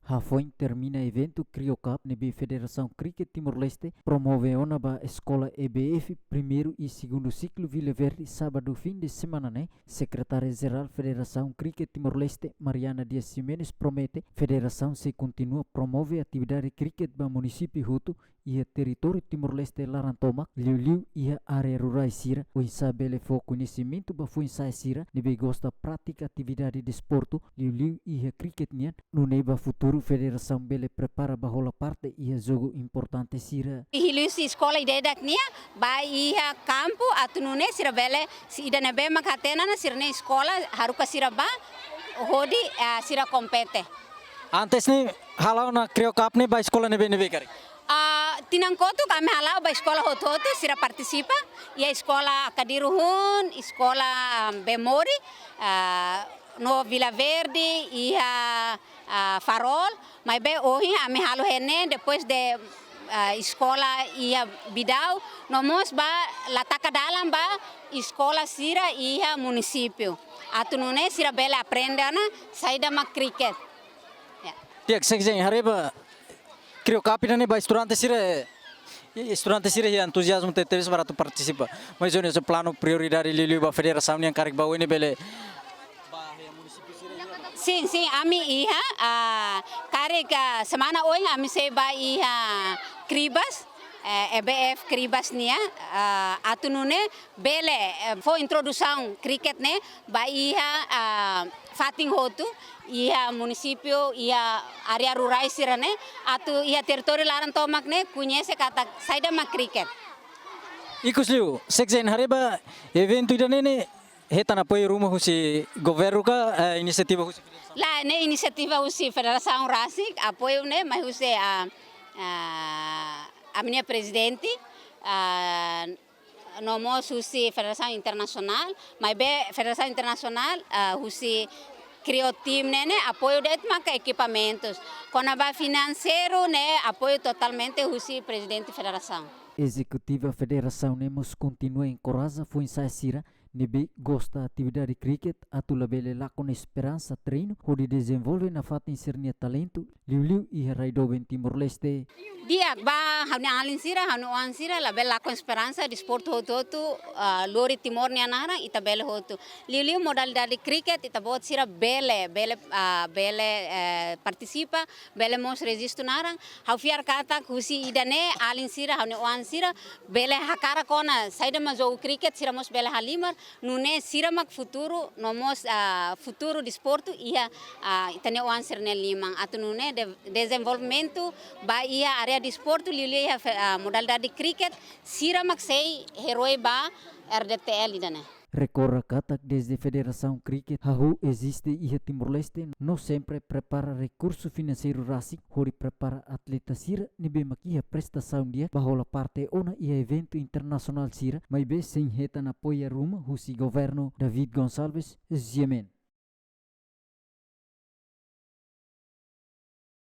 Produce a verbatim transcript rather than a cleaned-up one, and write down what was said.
Hafoin termina eventu Crio Cup ne'ebé Federasaun Cricket Timor-Leste promove ona ba eskola E B F primeiru i segundu siklu Vila Verde, sábadu fim de semana ne'e, Sekretária Jerál Federasaun Cricket Timor-Leste, Mariana Dias Ximenes, promete federasaun sei kontinua promove atividade cricket ba munisípiu hotu iha territóriu Timor-Leste laran tomak, liuliu iha área rurais sira, oinsá bele fó koñesimentu ba foin-sa'e sira ne'ebé gosta pratika atividade desportu, liuliu iha cricket nian, nune'e ba futuru federasaun bele prepara ba hola parte iha jogu importante sira. Liuliu husi eskola ida-idak nian, ba iha kampu atu nune'e sira bele, se ida ne'ebé mak hatene ona sira-nia eskola, haruka sira ba, hodi, ah, sira kompete. Antes ne'e, hala'o ona Crio Cup ne'e ba eskola ne'ebé-ne'ebé karik? Ah, tinan kotuk ami hala'o ba eskola hotu-hotu sira partisipa, iha eskola Akadiru Hun, eskola, ah, Bemori, ah, no Vila Verde, iha, ah, Farol, maibé ohin ami halo hene depois de, ah, eskola iha Bidau, no mós ba la taka dalan ba eskola sira iha munisípiu. Atu nune'e sira bele aprende ona saida mak cricket. Ya. Di'ak, sekjen, haree ba Crio Cup ida-ne'e ba estudante sira, i estudante sira iha entuziazmu tebetebes para atu partisipa. Mais ou menus planu prioridade liuliu ba federasaun nian karik ba oin ne'e bele. Sin, sin, ami iha, ah, karik, ah, semana oin ami sei ba iha Cribas, eh, E B F Cribas nian, ah, atu nune'e bele, eh, fó introdusaun cricket ne'e ba iha, ah, fatin hotu, iha munisípiu, iha área rurais sira-ne'e, atu iha territóriu laran tomak ne'e koñese katak saida mak cricket. Ikusliu, sekjen, haree ba eventu ida-ne'e ne'e hetan apoiu ruma husi governu ka, eh, inisiativa husi federasaun? Lae, ne'e inisiativa husi federasaun rasik, apoiu ne'e mai husi, ah, ah, ami-nia prezidente, ah, no mós husi federasaun internasionál, maibé federasaun internasionál, ah, husi Crio Team ne'e, ne'e apoiu de'it maka ekipamentus. Kona-ba finanseiru ne'e apoiu totalmente husi prezidente federasaun. Ezekutiva federasaun ne'e mós kontinua enkoraja foin-sa'e sira ne'ebé gosta atividade cricket atu labele lakon esperansa treinu hodi dezenvolve nafatin sira-nia talentu, liuliu iha rai doben Timor-Leste. Di'ak, ba ha'u-nia alin sira, ha'u-nia oan sira, labele lakon esperansa, desportu hotu-hotu, ah, lori Timor nia naran, ita bele hotu. Liuliu modalidade cricket, ita-boot sira bele, bele, ah, bele, eh, partisipa, bele mós rejistu naran. Ha'u fiar katak husi ida-ne'e, alin sira, ha'u-nia oan sira, bele hakarak ona saida mak jogu cricket, sira mós bele halimar, nune'e sira mak futuru, no mós, ah, futuru desportu iha, ah, ita-nia oan sira-nia liman. Atu nune'e de-, dezenvolvimentu ba iha área desportu, liuliu iha fe-, ah, modalidade cricket, sira mak sei herói ba R D T L ida-ne'e. Rekorda katak dezde federasaun cricket hahú eziste iha Timor-Leste, no sempre prepara rekursu finanseiru rasik hodi prepara atleta sira ne'ebé mak iha prestasaun di'ak ba hola parte ona iha eventu internasionál sira, maibé sein hetan apoiu ruma husi governu. David Gonçalves, G M N.